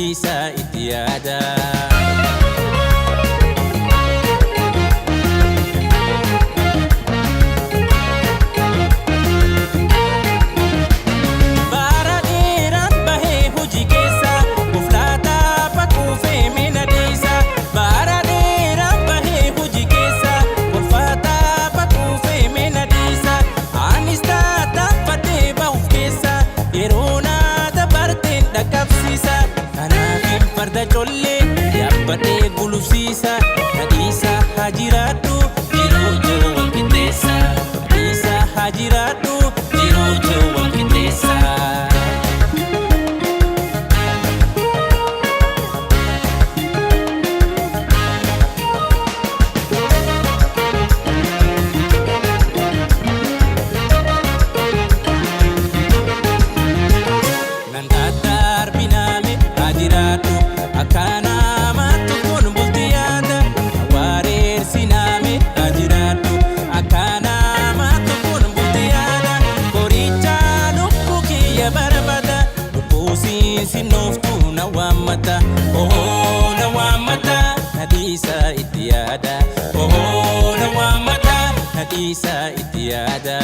Nadhiisaa itti yaada. Bara dheeraan bahee hojii keessa Goflaataa faquufee mina dhiisa. Bara dheeraan bahee hojii keessa Golfaataa faquufee mina dhiisa. Anis taataaffatee bahuuf keessa yeroo naa dabarteen dhaqqabsiisa. Kanaafin farda collee yaabbadhee gulufsiisa. Nadhiisa haa jiraadhu jiruu jiru wal qixxeessa. Nadhiisa haa jiraadhu jiruu jiru wal qixxeessa. Nan daddarbinaame haa jiraadhu akka nama tokkoon bulti yaada. Wareersinaame haa jiraadhu akka nama tokkoon bulti yaada. Qoricha lubbuu kiyya barbaada lubbuu siinsinnooftuu na waammata. Ohoo na waammata nadhiisa itti yaada. Ohoo na waammata nadhiisa itti yaada.